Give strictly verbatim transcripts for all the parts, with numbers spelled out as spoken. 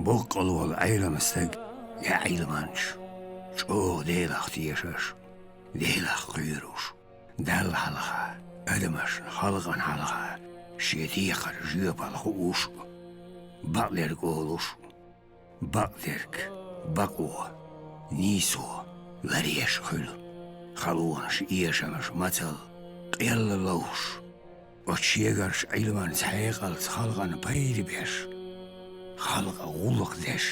Боккъал волу Ӏелам стаг я Ӏилманча, чӀогӀа Делах тешаш, Делах кхоьруш, Далла хьалха, адамашна, халкъана хьалха шен декхар жоьпалла хууш а, бакъдерг олуш а, бакъдерг бакъо, нийсо ларъеш хуьлу, халонаш, эшамаш, мацалла къелла ловш, оцу шегарчу Ӏилманца, хьекъалца халкъана пайда беш, халкъан гӀуллакх деш,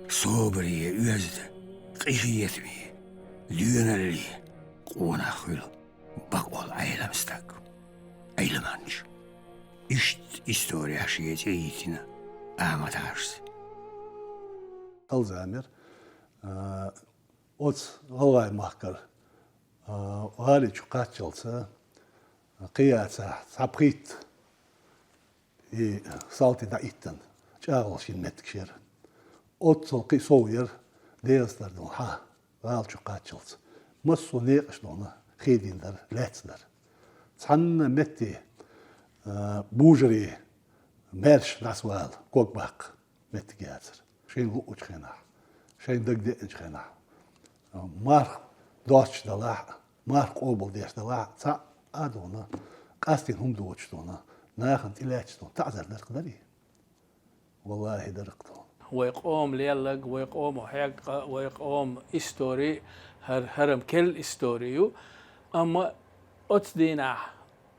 собаре, оьзда, къинхетаме, доьналле къонах хуьлу бакъволу Ӏелам стаг, Ӏилманча. Иштта исторехь шен цӀе йитина Ахьмад-Хьаьжас. Алзамер, а, оцу ГӀалгӀай махкара, а, гӀали чу кхаччалца, кхин яцахь, цхьа пхийтта и салти дӀаиттина, чӀагӀлуш йина меттигаш яра. Оццул кхин сов яра ДегӀастара долу хьан гӀала чу кхаччалц. Массо а некъаш долу хедийна дара, лаьцна дара. Цхьанна метте, а, бужаре маьрша дӀасавала, ког баккха меттиг яцара. Шайна луъучу хенахь, шайна дагадеъначу хенахь, а, марх доцуш далахь а, марх къобалдеш далахь а, цхьа а долу, къастийна хӀума доцуш долу, нахана тӀелаьцча долу таӀзар дара-кх, дарий? ВаллахӀи, дара-кх тхуна. Вай къоман лелларг, вай къоман хьегкъа, вай къоман истори, хӀара, хӀара-м керла истори ю. Амма оцу дийнахь,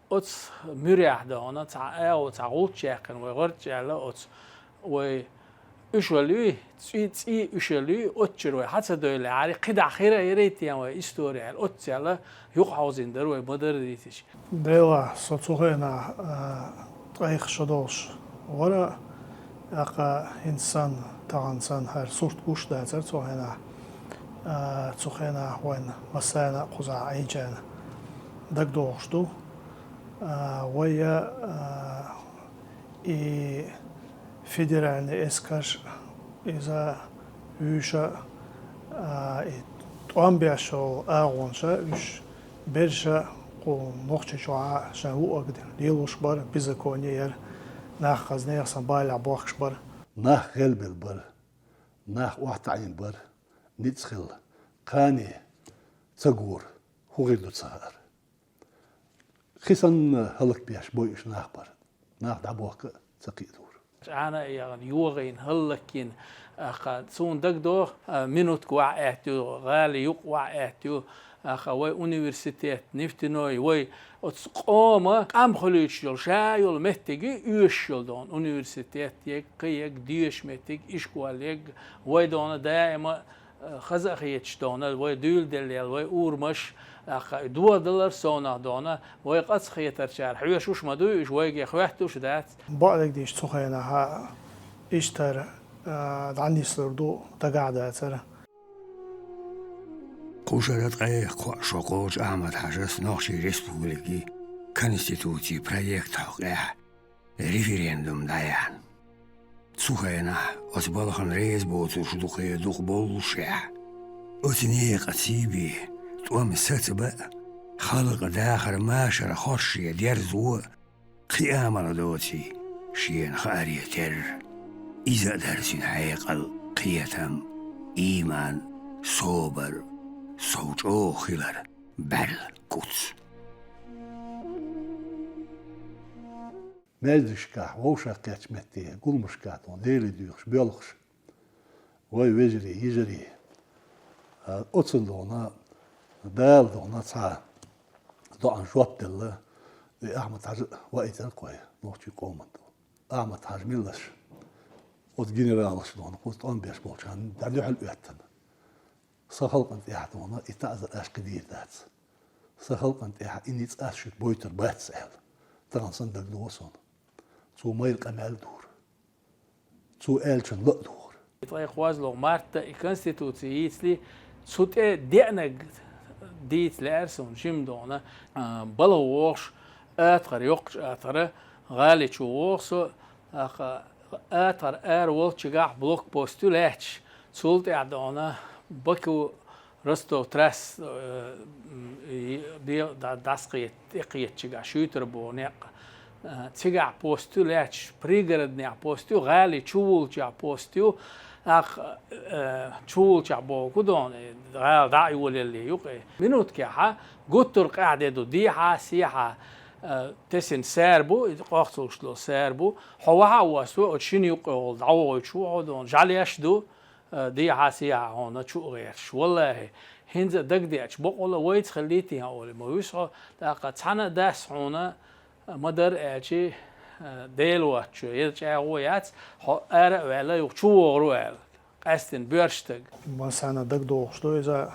оцу муьрехь долу, цхьа агӀо, цхьа гӀулч яьккхина вай гӀорчӀ аьлла, оцу вай уьш вала юй, цӀий, цӀий уьш вала юй, оццуьра вай хьа ца девллехьара, кхидӀа хир а ярий те вай истори аьлла, оццу аьлла, юкъахьовзийна дара вай ма-дарра дийцича. Делахь, со цу хенахь, а, ткъе шо долуш вара, тӀаккха хӀинца санна, тахана санна хӀара сурт гуш дацара цу хенахь. А, цу хенахь вайна массарна а кхузахь Ӏийначарна дагадогӀуш ду. А, вай, а, и федеральный эскарш, иза вуьйш а, а, и тӀом беш йолу агӀонаш а, уьш берш а кху Нохчийчохь а шайн вуарг лелош бара, беззаконие яра, нах хаза нехан санна балехь бохкуш бара. Нах гӀелбелла бара, нах охьатаӀийна бара, ницкъ хилла, кхане ца гора, хӀун хир ду ца хаьара. Хи санна хӀаллакбеш бойуш нах бара. Нах дӀабохка а ца кхиадора. ЧӀагӀна а яхана, йогӀийна, хӀаллакйина, аха, суна дагадогӀу, а, минутка ваха аьтту, гӀали юкъа ваха аьтту, аха, вай университет, нефтяной, вай оцу къоман къам хуьлуьйтуш йолу, ша йолу меттиг оьшуш йолу долу университет, егга, кхин егга дешаш меттиг, ишкол егга, вай долу даима хаза а хеташ долу, вай дуьйладелла, вай урамаш, тӀаккха догӀа далар совнах долу, вай къацахетарчара хьоьшуш ма дуй уьш, вайга хоьттуш дац. Бакъдерг дийцича, цу хенахь иштта, а, дӀанислур ду дагахь дацара. Кхушара ткъе кхоъ шо кхочу Ахьмад-Хьаьжас Нохчийн Республикин Конституцин проект хьокъехь референдум дӀаяьхьна. Цу хенахь оцу балхана реза боцурш дукха, дукха боллушехь, оцу некъан цӀий бен тӀом сацабан а, халкъан дахар машар хоршо дерзо а, кхин амал доций, шена хааре терра. Иза а дара цуьнан хьекъал, кхетам, ийман, собар, сов чӀогӀа хилар бӀаьрла куц. Маьждигашкахь, вовшахкхеттачу метте, гуламашкахь долу Деле доьхуш боьлхуш, вай вежарий, йижарий, а, оцунна долу, Дала долу цхьа доӀанна жоп делла, и Ахьмад-Хьаьжа а ваийтира-кх вай нохчийн къоман тӀе. Ахьмад-Хьаьжа миллаш, оцу генералаш долу, кхуза тӀом беш болчарна дӀадуьхьал оьттина. Сан халкъана тӀехь долу и таӀзар аш кхидийр дац. Сан халкъана тӀехь и ницкъ ас шуьга бойтур бац аьлла, тахана санна дагадогӀу суна. Цо майра къамел а дора. Цо аьллачунна ла а догӀура. Ткъе кхозлагӀа марта и Конституци йийцале, цу тӀе деанарг дийца лаьара суна, жима долу, а, балха вогӀуш, атагӀара, йоккхачу атагӀара, гӀали чу вогӀу со, аха, атагӀара ара волчигахь блокпост ю лаьтташ, цул тӀаьхьа долу Баку, Ростов трасса, э, м, и, бе-, дӀа-, дӀасакхета-, тӀекхетачигахь шуьйтур боху некъ. Цигахь пост ю лаьтташ, пригороднехь пост ю, гӀали чу волчохь пост ю, ах, э, чу волчохь боху ду хьуна, гӀала дӀа а йолалле юкъе. Минуткехь гуттар а къаьхьа де ду, дехьа, сехьа, э, тесина сара бу, и къохцалуш долу сара бу, хьо вахьа а воссо, оцу шина юккъехула дӀавохуьйтуш ву хьо ду хьуна, жӀаьлеш а ду, э, дехьа, сехьа хьуна чу а гӀерташ. Валлахи, хӀинца а дагадеача, бакъволу вайца хиллий те олий, ма вуьсу хьо, тӀаккха цхьана а дас хьуна, ма дарра аьлча, Дела воцчу, иза чӀагӀо яц, хьо ара а ваьлла, юха чу вогӀур ву аьлла, къаьстина боьрша стаг. Массарна дагадогӀуш ду иза,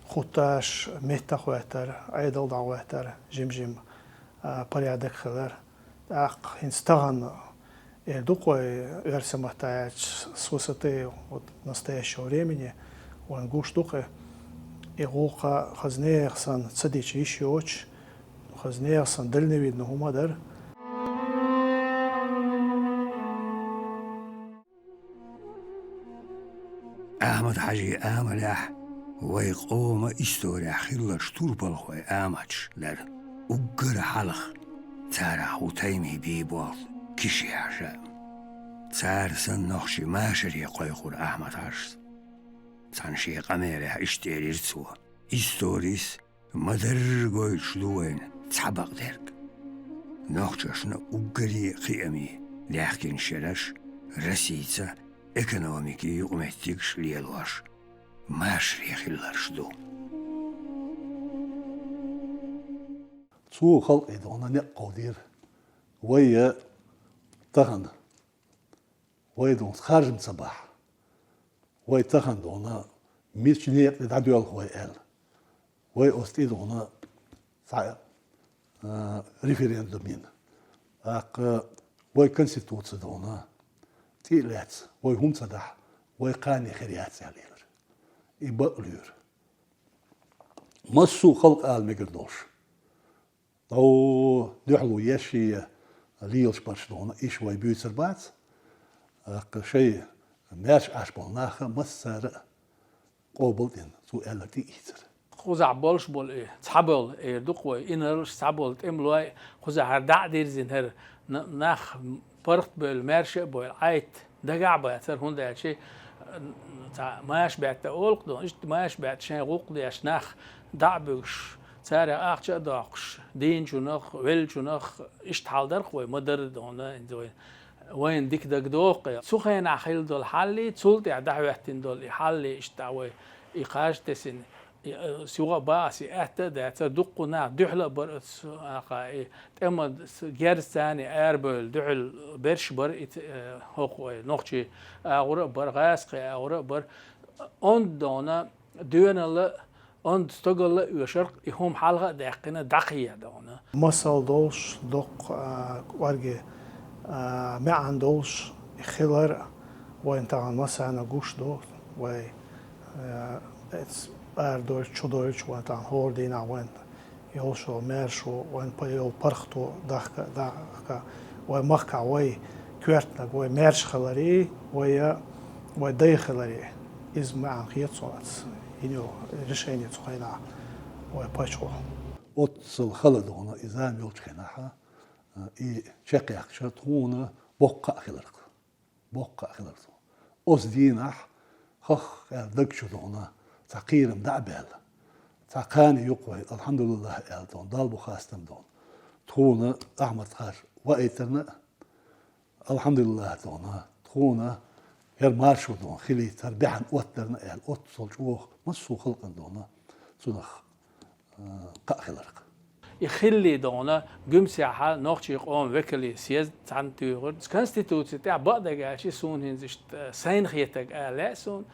хутташ, меттах хӀоьттар, Ӏедал дӀахӀоьттар, жим-жим, а, порядок хилар. ТӀаккха хӀинца тахана эр ду-кх вай, оьрсийн маттахь аьлча, с высоты вот настоящего времени, вайн гуш ду-кх и гӀуллакх, хаза нехан санна ца дича йиш йоцуш, хаза нехан санна дальновидный хӀума дара. Ахьмад-Хьаьжин амалехь вай къоман исторехь хилларш турпалхой аматаш дара. Уггар хьалха царах ву Таймин Бийболат, Киши-Хьаьжа. Цара санна нохчий машаре кхойкхура Ахьмад-Хьаьжас. Цхьана шен къамелехь иштта элира цо: «Историс ма-дарра гойтуш ду вайна цхьа бакъдерг. Нохчашна уггаре а кхиамийн даьхкинчу шераш, Россица экономикин юкъаметтигаш лелош, машаре хилларш ду». Цо халкъе ду хьуна некъ кховдийра. Вай я тахана, вай ду хьуна харжам ца бахь, вай тахана ду хьуна мича некъа тӀе дӀадоьлху вай аьлла, вай оцу тӀе ду хьуна цхьа, а, референдум йина. ТӀаккха вай конституци ду хьуна тӀе а лаьцна, вай хӀума ца дахь, вай кхане хир яц аьлла элира. И бакъ луьйра. Массо а халкъ ала мегар долуш. О, дуьхьало еш а лелаш барш ду хьуна, иштта вай буьйцур бац. ТӀаккха шайн маьрша Ӏаш болу нах а массара а къобал дина, цо аьлларг тӀеийцира. Кхузахь болуш болу и цхьаболу, эр ду-кх вай, инарлаш цхьаболу тӀемалой, кхузахь хӀара дӀа а дирзина хӀара н-, нах паргӀатбевлла, маьрша а бевлла, Ӏайта дагахь а бацара, хӀунда аьлча, цхьа маша бетта олу-кх ду хьуна, иштта маша бетта шайн гӀуллакх деш нах дӀа а буьгуш, царах ахча а доккхуш, дийначунах, веллачунах, иштта хьал дара-кх вай, ма-дарра ду хьуна, хӀинца вай, вайна дика дагадогӀу-кх. Цу хенахь хилла долу хьаллий, цул тӀаьхьа дӀахӀоьттина долу и хьаллий, иштта вай и кхаж тесина, и, э, юха а бахьа аса и атта а дацара, дуккха нах дуьхьал а бара оцу, аха, и тӀеман герз царний арабевлла, дуьхьал берш а бара и, э, хӀокху вай нохчийн агӀор а бара, гӀазкхийн агӀор а бара. Онда ду хьуна доьналла а, онда стогалла а оьшург, и хӀума хьалха а даьккхина, дӀакхехьа ду хьуна. Масал долуш, доккха, а, кӀорге, а, маьӀна долуш хилар вайн тахана массарна гуш ду, вай, а, эц арадойтуш, чудойтуш вайн тахана хӀора дийнахь вайн йолуш йолу маьршо, вайн па-, йолу паргӀато дахка, дахка, вай махкахь вай коьртаниг, вай маьрша хиларе, вай, вай дай хиларе. Иза маьӀна хета суна оцу йина йолу решени цу хенахь вай пачхьо. Оццул хала ду хьуна и зама йолчу хенахь, и чекхъяьккхича тхуна боккха а хиларх. Боккха а хиларх. Оцу дийнахь хах аьлла даг чу ду хьуна цхьа кхерам дӀа а баьлла. Цхьа кхане юккъе, алхьамдулиллахӀ аьлла ду хьуна, Далла бу хастам ду хьуна. Тхуна Ахьмад-Хьаьжа ваийтарна а, алхьамдулиллахӀ ду хьуна, тхуна хӀара маршо ду хьуна хилийта, хӀара баьхьна оттарна аьлла, оццул чӀогӀа массо а халкъана ду хьуна цунах, а, кхаъ хиларх. И хилли ду хьуна, Гуьмсехьа нохчийн къоман векалийн съезд цхьаьна туьйхира. Конституци тӀехь бакъдерг аьлча, суна хӀинца иштта, а, сайна хетарг ала лаьа суна.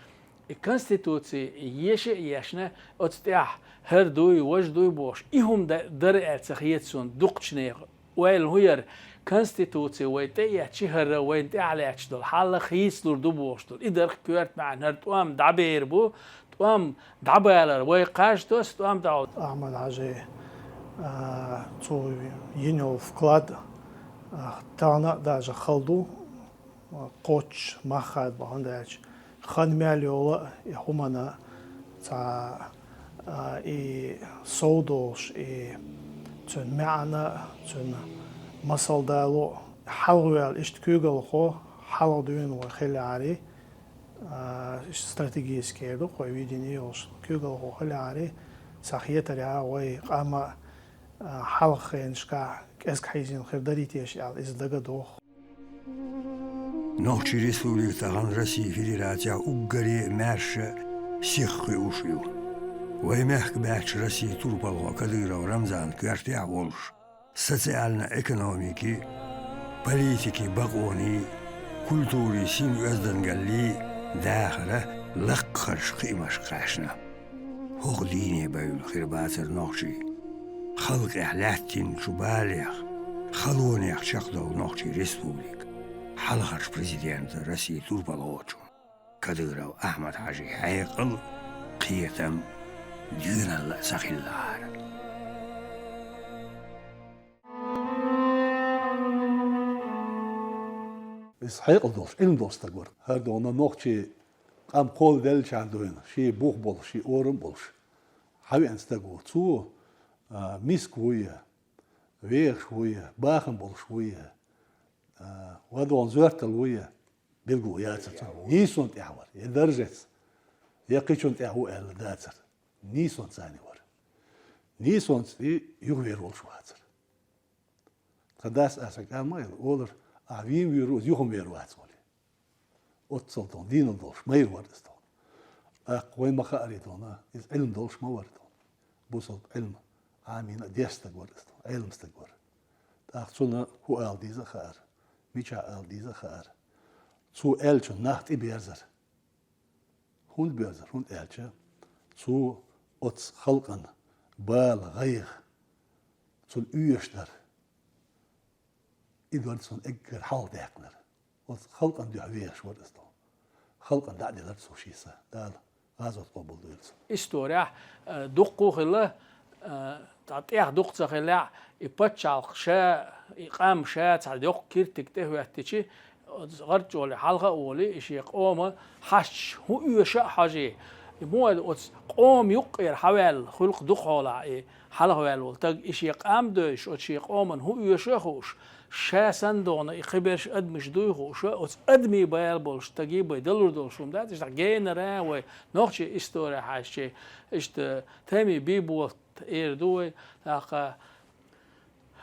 И конституци еша а ешна, оцу тӀехь хӀара дуй, важа дуй бохуш, и хӀума да-, дара аьлла ца хета суна дукхачу нехан. Ойла хӀун яра, конституци вай тӀеэцча, хӀара вайна тӀехь лаьтташ долу хьал хийцалур ду бохуш долу. И дарх коьрта маьӀна, хӀара тӀом дӀабер бу, тӀом дӀабалар вай кхаж тосу, тӀом дӀа. Ахьмад-Хьаьжин, а, цо йина йолу вклад, а, тахана а даже хала ду, кхоччуш мах хадабо, хӀунда аьлча хан мел йолу а и хӀуманна цхьа, а, и сов долуш, и цуьнан маьӀна, цуьнан Масала далу, хьалхаваьлла иштта куьйгалхо, хьалха дуьйна вай хиларе, а, стратегический ду, кхо видение йолуш куьйгалхо хиларе, сан хетарехь, вай къам а, а, хьалха хенашкахь кӀезиг хьийзийна хир дарий теша аьлла, иза дагадогӀу. Нохчийн республика тахана Российн Федерацехь уггаре а маьрша а, сиха кхуьуш а ю. Вайн мехкан баьчча Россин турпалхо Кадыров Рамзан коьртехь а волуш, социально-экономикин, политикин бакъонийн, культурин син оьздангаллин дахаран лаккхарчу кхиамашка кхаьчна. ХӀокху дийне бевлла хир бацара нохчий. Халкъехь лаьттинчу балех, халонех чекхдовлу нохчийн республика, хьалхарчу президента, Россин турпалхочун Кадыров Ахьмад-Хьаьжин хьекъал, кхетам доьналла а ца хиллехьара. Иза хьекъал долуш, Ӏилма долуш стаг вара. ХӀара дона нохчийн къам кхолладеллачхьана дуьйна, шен бух болуш, шен орам болуш, хьавеана стаг ву. Цо, а, миска вуй, вехаш вуй, бахам болуш вуй, а, вадон зоьртал вуй, билгало яцара цунна. Нийсонна тӀехь вара, я даржаца, я кхечунна тӀехь ву аьлла дацара. Нийсонца цхьаьна вара. Нийсонца и юхавер волуш вацара. Тхан дас а сан кӀал ма хилла, олура, ахь вийна вийр ву, иза юха-м вер вац, олий. Оццул дона дийна долуш майра вара иза дона. ТӀаккха вайн ма-хаъара дона, иза Ӏилма долуш ма вара дона. Бусалба Ӏилма Ӏамийна а деш стаг вара иза дона, Ӏелам стаг вара. ТӀаккха цунна хӀун ала деза а хаьара, мичахь ала деза а хаьара. Цо аьллачунна нах тӀеберзара. ХӀунда боьрзура? ХӀунда аьлча, цо оцу халкъан бала, гӀайгӀа, цунна оьшуш дар, и дар цунна эггара хьалха даьккхинарг. Оцу халкъана дуьхьа вехаш вара иза дона. Халкъана дӀа а делира цо шен са. Дала гӀазот къобалдойла цуьнан. Исторехь, э, дуккха а хилла, э, цхьа тӀех дукха ца хиллехь, и пачхьалкх ша, и къам ша цхьа йоккха киртиг тӀехӀоьттичи, оцу гӀарчӀоле хьалха а волий, и шен къоман хьашташ хӀун оьшу а хьожий, и муха оцу къоман юккъера хьаваьлла хуьлу-кх дукхахьолахь и хьалхаваьлла волу стаг, и шен къам а девзаш, оцу шен къоман хӀун оьшу а хууш, ша санна дона и кхиберш адамаш дуй хууш, оцу адамийн бала болуш стаге бен далур долуш хӀума дац, иштта генара вай нохчийн истори хьаьжча, иштта Тайми Бийболат эр ду вай, тӀаккха,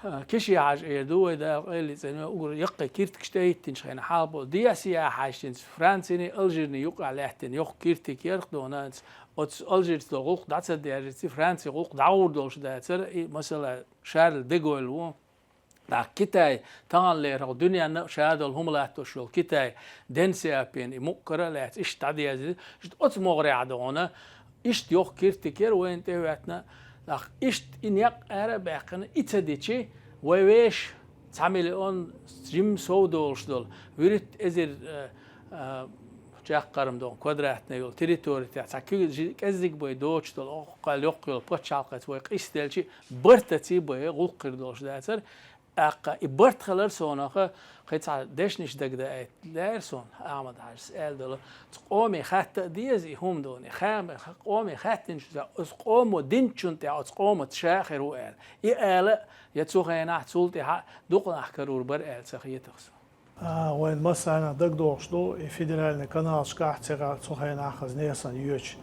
а, Киши-Хьаьжа эр ду вай, Дала къайле цӀена, уггар яккхий киртигаш тӀехӀиттинчу хенахь хьалха болу. Десия хьаьжчинца Францини, Алжирни юкъахь лаьттина йоккха киртиг яра-кх дона, оцу Алжирца долу гӀуллакх дӀа ца дерзийчи, Францин гӀуллакх дӀагӀур долуш дацара, и, масала, Шарль де Голль ву. ТӀаккха Китай, таханлера хӀокху дуьненна а ша долу хӀума латтош йолу Китай, Дэн Сяопин, и мукъ кара а лаьцна, иштта дӀадезира. Иштта оцу могӀарехь дона, иштта йоккха киртиг яра вайна тӀехӀоьттина. ТӀаккха иштта и некъ ара а баьккхина, и ца дичи, вай вешан цхьа миллион жимма сов долуш долу, вуьрхӀитта эзар, э, э, чаккхарма дона квадратный йолу территори тӀехь цхьа куьг-, жи-, кӀеззиг бен доцуш долу, оккхул йоккха йолу пачхьалкхаца вай къийсаделчи, бартаций бен гӀуллакх хир долуш дацара. ТӀаккха и барт хилар сонах, кхин цхьа дешнаш дагадеайта лаьара суна, Ахьмад-Хьаьжас аьлла долу, цу къоме хатта а деза и хӀума дона, и хама-, къоме хаьттинчу, оцу къомо динчунна тӀехь оцу къомаца ша а хир ву аьлла. И ала а, я цу хенахь, цул тӀаьхьа а дукха нах карор бара аьлла ца хета-кх суна. А, вайн массарна дагадогӀуш ду, и федеральный каналашкахь цигахь цу хенахь хаза несан йоьдуш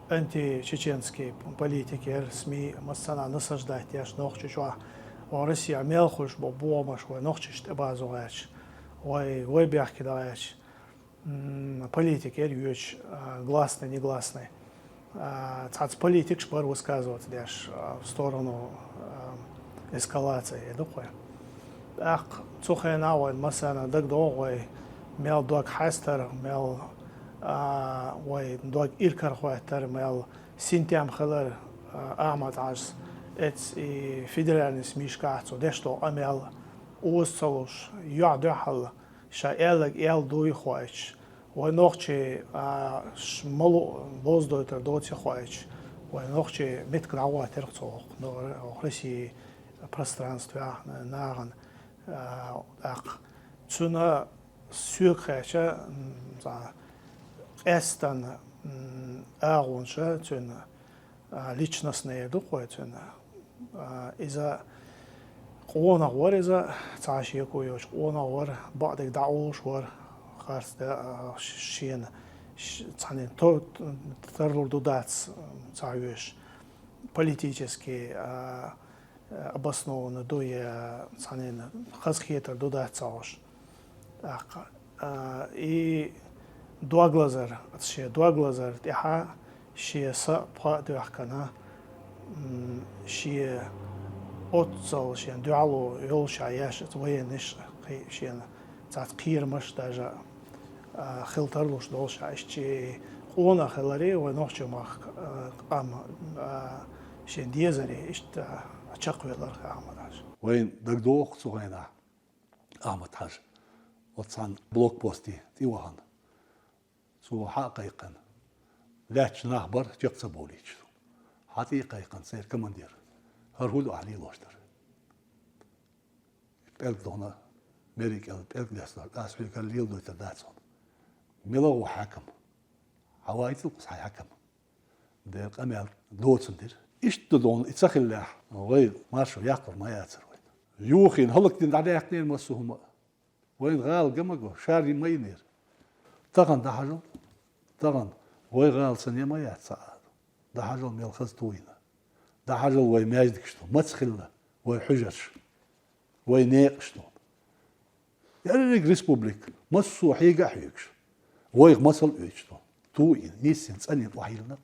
античеченский политика яра, СМИ массарна насаждать деш Нохчийчохь, вайн Россехь мел хуьлуш бу бохамаш вай нохчашна тӀебазо гӀерташ, вай, вай бехке дӀагӀерташ, м, политика яра йоьдуш, а, гласный, негласный. А, цхьацца политикаш бара высказываться деш, а, в сторону, а, эскалации, я думаю. ТӀаккха цу хенахь вайн массарна дагадогӀу вай, мел дог хьаьстара, мел, а, вай дог иракарахӀоьттара, мел синтем хилар, а, Ахьмад-Хьаьжас эцу и федеральный СМИшкахь цо деш долу къамел оза ца луш, юьхь-дуьхьал ша аьлларг аьлла дуй хоуьйтуш, вай нохчий, а, ш-, малу бовзадойтур доций хоуьйтуш, вай нохчий меттиг дӀагӀоттийра-кх цо хӀокху, но-, хӀокху России пространствехь нахана, а, тӀаккха. Цуьнан соьга хаьттича, м, цхьа къаьстина, м, агӀонаш цуьнан, а, личностные ду-кх вай цуьнан. А, иза Къонах вар иза, цхьа шеко йоцуш къонах вар, бакъдерг дӀаолуш вар, харц да, а, ш-, шена, ш-, цхьанна то-, тарлур ду дац, ца хьоьжуш, политически, а, обоснованно ду я цхьанна хазахетар ду дац ца хьоьжуш. ТӀаккха, а, и дог лазар, оцу шен дог лазар тӀехьа шен са а, пха а доьхкина, м, шен оццал шен дуьхьало йолуш а еш, оцу военнаш кхи-, шена цхьацца кхерамаш даже, а, хила тарлуш долуш а, иштта шен къонах хиларе вай нохчийн махка, а, къам, а, шен дезаре иштта чекхвелларх Ахьмад-Хьаьжа. Вайна дагадогӀу цу хенахь. Ахьмад-Хьаьжа оцу цхьана блокпосте тӀе вахана. Цо хьа а кхайкхина, лаьтташ нах бара, чекх ца бовлийтуш. Хьа тӀе а кхайкхина, церан командир. ХӀара хӀун ду ахь лелош дара? ПӀелг дохна, берриг кӀел пӀелг лестор, ас хьоьгара леладойтур дац хьуна. Мила ву хьаькам? Хьан ваийтал кхуза хьан хьаькам? Дера къамел доцун дира. Иштта долу и ца хиллехь, вай маршо яккхар ма яцара вайна. Юххе хӀаллакдина дӀадаьккхинера массо а хӀума. Вайна гӀала ган ма го, шарйина ма йинера. Тахана дӀахьажал, тахана вай гӀала санна ма яц цхьа а. ДӀахьажал мел хаза ту йина. ДӀахьажал вай маьждигаш ту, маца хилла вай хьуьжарш. Вай некъаш ду. Ерриг республика, массо а хьега а хьоьгуш. Вайх масал оьцуш ду. Ту йина, нийсса йина, цӀанйина охьайиллина-кх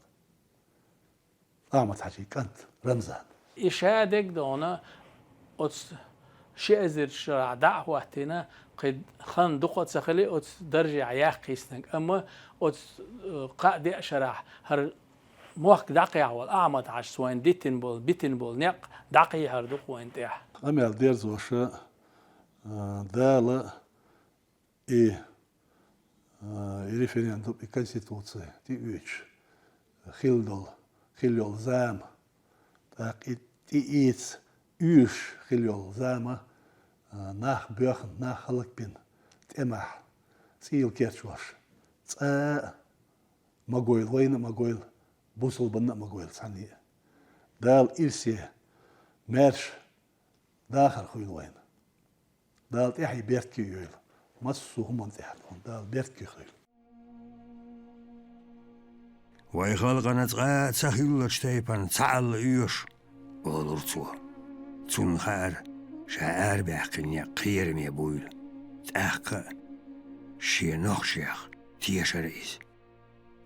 Ахьмад-Хьаьжин кӀант Рамзан. И ша дегдона оцу ши эзар шарахь дӀа а хӀоттийна, кхин хан дукха а ца хили, оцу даржехь яккха йиснарг. Амма оцу, э, кхаа-деа шарахь хӀара мохк дӀакхехьа волу Ахьмад-Хьаьжас вайна дитина болу, битина болу некъ дӀакхехьар ду-кх вайна тӀехь. Къамел дерзоша, а, Дала и, а, и референдум, и конституция тӀеоьцуш хилла долу, хилла йолу зама, тӀаккха и тӀеэца оьшуш хилла йолу зама, а, нах боьхна, нах хӀаллакбина, тӀемахь, цӀийла керчош, цкъа а ма гойла, вайна а ма гойла, бусалбанна а ма гойла цхьанне а. Дала ирсе, маьрша дахар хуьйла вайна. Дала тӀаьхье беркате йойла. Массо а хӀуманна тӀехь тхуна Дала беркате хуьйла. Вай халкъана цкъа а ца хиллачу тайпана цхьаалла оьшу, олура цо. Цунна хаьара, ша арабаьккхина некъ кхераме буйла, тӀаккха а шен нохчех тешара иза.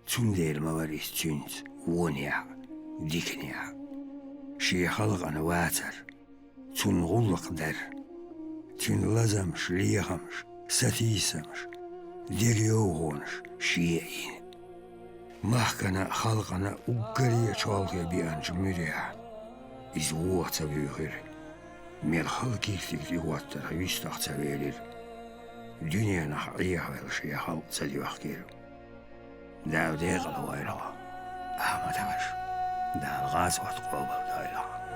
Цундела ма вара иза цуьнца вонехь а, диканехь а. Шен халкъана вацар, цунна гӀуллакх дар, цуьнан лазамаш, лехамаш, сатийсамаш, дегайовхонаш шен а йина. Махкана а, халкъана а уггаре а чолхе беанчу муьрехь иза вон ца вуьйхира, мел хала кийртиг тӀехӀоттарх юьстах ца велира, дуьненах Ӏехавелла шен халкъ ца доьхкира. Дала декъала войла хьо, Ахьмад-Хьаьжа. Дала гӀазот къобалдойла хьан.